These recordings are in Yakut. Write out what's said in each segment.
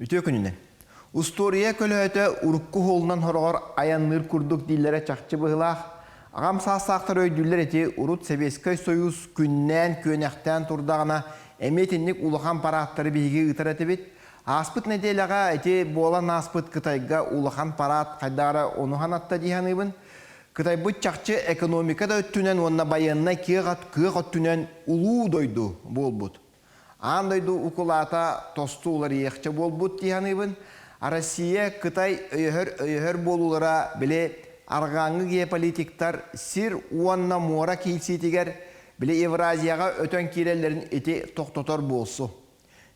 Үтүө күнүнэн. Устуоруйа көлөһөтө урукку уһулунан хороҕор айанныыр курдук дииллэрэ чахчы быһыылаах. Аҕам саастаахтар өйдүүллэр ити урут Сэбиэскэй Сойуус күннээн-күөнэхтээн турдаҕына эмиэ итинник улахан парааттары биһиги ыытар этибит. Ааспыт нэдиэлэҕэ ити буолан ааспыт Кытайга улахан параат хайдах эрэ ону санатта дии саныыбын. Кытайбыт чахчы экономика да өттүнэн уонна байыаннай кыах өттүнэн улуу дойду буолбут. Аан дойду укулаата тосту уларыйыахча буолбут дии саныыбын. Россия, Кытай өйөһөр-өйөһөр буолуулара били арҕааҥҥы геополитиктар сир уонна муора киирсиитигэр били Евразияҕа өтөн киирэллэрин ити тохтотор буолсу.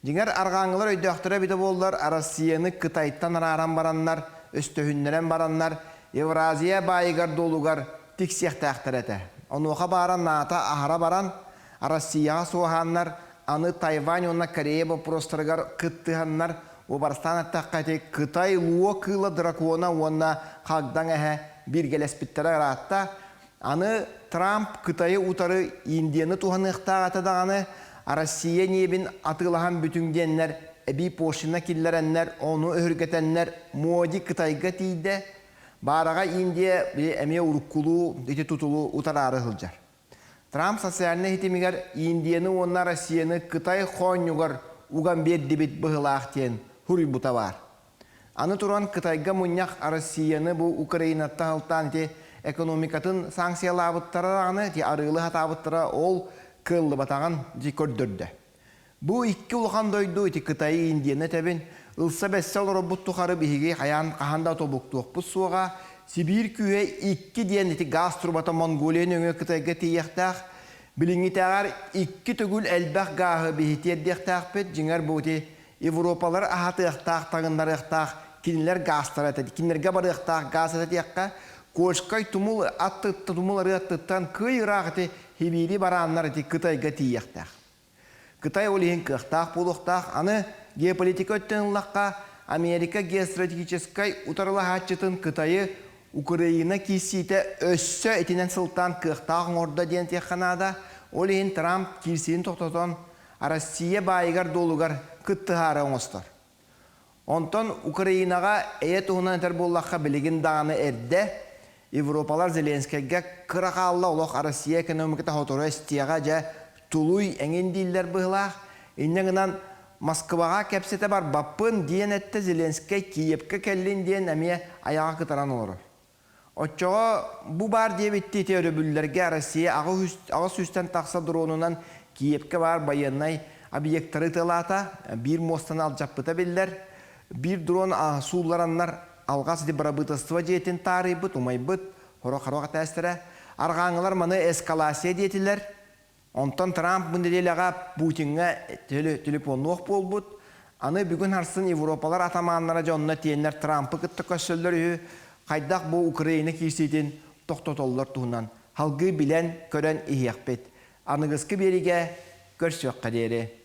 Дьиҥэр, арҕааҥҥылар өйдөөхтөрө эбитэ буоллар, Россияны Кытайтан арааран бараннар, өстөһүннэрэн бараннар, Евразия баайыгар-дуолугар тиксиэхтээхтэр этэ. Онуоха баара НАТО аһара баран, Россияҕа суоһааннар, аны Тайвань уонна Корея боппуруостарыгар кыттыһаннар, уобарастаан эттэххэ ити Кытай луо кыыла дракона уонна хагдаҥ эһэ бииргэлэспиттэрэ ыраатта. Аны Трамп Кытайы утары Индияны туһаныахтаах этэ даҕаны, Россия ньиэбин атыылаһан бүтүҥ диэннэр эбии пошлина киллэрэннэр, ону өһүргэтэннэр Моди Кытайга тиийдэ. Баараҕа Индия эмиэ уруккулуу ити тутулу утараары сылдьар. Трамп социальнай ситимигэр Индияны уонна Россияны Кытай хоонньугар уган биэрдибит быһыылаах диэн суруйбута баар. Аны туран Кытайга мунньах Россияны бу Украинаттан ылтаан ити экономикатын санкциялаабыттара даҕаны ити арыылы сатаабыттара ол кыаллыбатаҕын дьи көрдөрдө. Бу икки улахан дойду ити Кытайы, Индияны этэбин, ылса-бэссэ олорорбут тухары биһиги хайаан хаһан да тобуктуохпут суоҕа. Сибиир күүһэ икки диэн ити гаас турбата Монголия нөҥүө Кытайга тиийиэхтээх. Билиҥҥитээҕэр икки төгүл элбэх гааһы биһи тиэрдиэхтээхпит. Дьиҥэр бу ити Европалар аһатыахтаах, таҥыннарыахтаах кинилэр гаастара этэ. Кинилэргэ барыахтаах гаас этэ диэххэ, Кольскай тумул аттыттан, тумул арыы аттыттан кый ыраах ити Сибиири барааннар ити Кытайга тиийиэхтээх. Кытай ол иһин кыахтаах буолуохтаах. Аны геополитика өттүн ыллахха, Америка геостратегическай утарылаһааччытын Кытайы Украина киирсиитэ өссө итинэн сылтаан кыахтаах оҥордо диэн этиэххэ наада. Ол иһин Трамп киирсиитин тохтотон, Россия баайыгар-дуолугар кыттыһаары оҥостор. Онтон Украинаҕа эйэ туһунан этэр буоллахха, билигин даҕаны эрдэ Европалар Зеленскэйгэ кыра хаалла олох Россия экономиката сотору эстиэҕэ дьэ тулуй эҥин дииллэр быһыылаах. Инньэ гынан Москваҕа кэпсэтэ барбаппын диэн эттэ Зеленскэй Киевкэ кэллин диэн эмиэ айаҕа кытаран олорор. Оччоҕо бу баар диэбиттии ити өрөбүллэргэ Россия аҕыс сүүстэн тахса дронунан Киевкэ баар байыаннай объектары ытыалаата, биир муостаны алдьаппыта биллэр. Биир дрон сууллараннар алҕас ити бырабыыталыстыба дьиэтин таарыйбыт, умайбыт, хоро-хоро этээстэрэ. Арҕааҥҥылар маны эскалация диэтилэр. Онтон Трамп бу нэдиэлэҕэ Путиҥҥа телефоннуох буолбут. Аны бүгүн харсын Европалар атамааннара дьонно тиэннэр Трампы кытта көрсөллөр үһү, хайдах бу Украина киирсиитин тохтотоллор туһунан салгыы билэн-көрөн иһиэхпит. Аныгыскы биэриигэ көрсүөххэ диэри.